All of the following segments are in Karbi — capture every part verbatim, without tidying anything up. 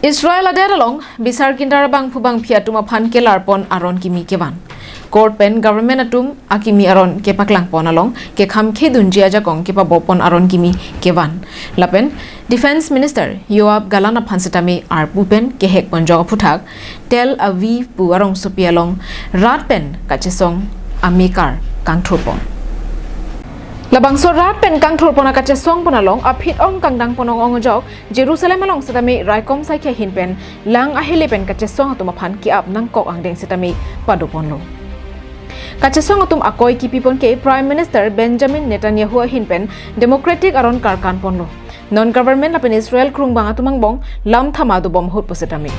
Israel adet along bisar kindar abangphu bangphi atum aphan kelarpon aron kimi kevan. Court pen government atum akimi aron kepaklangpon along kekhamkhedunji ajakong kepabopon aron kimi kevan. Lapen Defense Minister Yoav Gallant aphan setame arpu pen kehekponjok aphuthak Tel Aviv pu arongsopi along rat pen kachesong amekar kangthurpon. Labangso rat pen kangthurpon akachesongpon along aphit-ong kangdangpon ong-ong ajok Jerusalem along setame raikom saikhi ahin pen lang ahele pen kachesong atum aphan ke-ap nangkok angdeng setame padoponlo. Kachesong atum akoi kipipon ke Prime Minister Benjamin Netanyahu ahin pen Democratic aron karkanponlo. Non government lapen Israel krungbang atum angbong lam thama dobom ahut pu setame.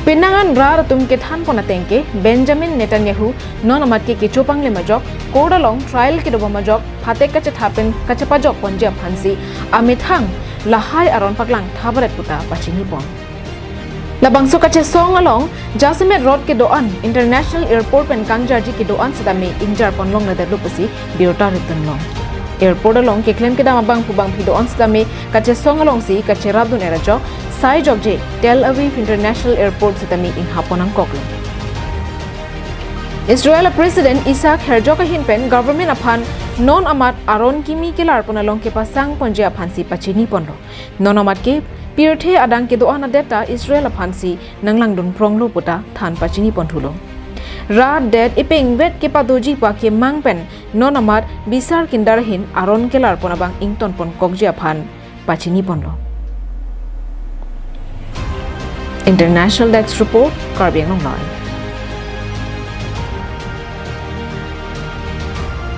Penang an rat atum kethanpon ateng ke Benjamin Netanyahu non amat ke kecho panglem ajok, court along trial kedobom ajok, phatek kachetha pen kachepajokponji aphansi amethang lahai aron paklang thabaret puta pachinipon. Labangso kachesong along jasemet rot kedo-an International Airport pen kangjarji kedo-an setame ingjarpon longledetlo pusi birta ritdunlong. Airport along keklem kedam abangphu bangphi do-an setame kachesong alongsi kacherapdun-er ajok, sai jokje Tel Aviv International Airport setame inghapon nangkoklo. Israel President Isaac Herzog ahin pen government aphan non amat aron kimi kelarpon along kepasangponji aphansi pachiniponlo. Non amat ke pirthe adang kedo-an adet ta Israel aphansi nanglangdunpronglo puta than pachiniponthulo. Rat det ipengvet kepadoji pu akemang pen non amat bisar kindar ahin aron kelarpon abang ingtonpon kokji aphan pachiniponlo. International Desk Report, Karbi Anglong Live.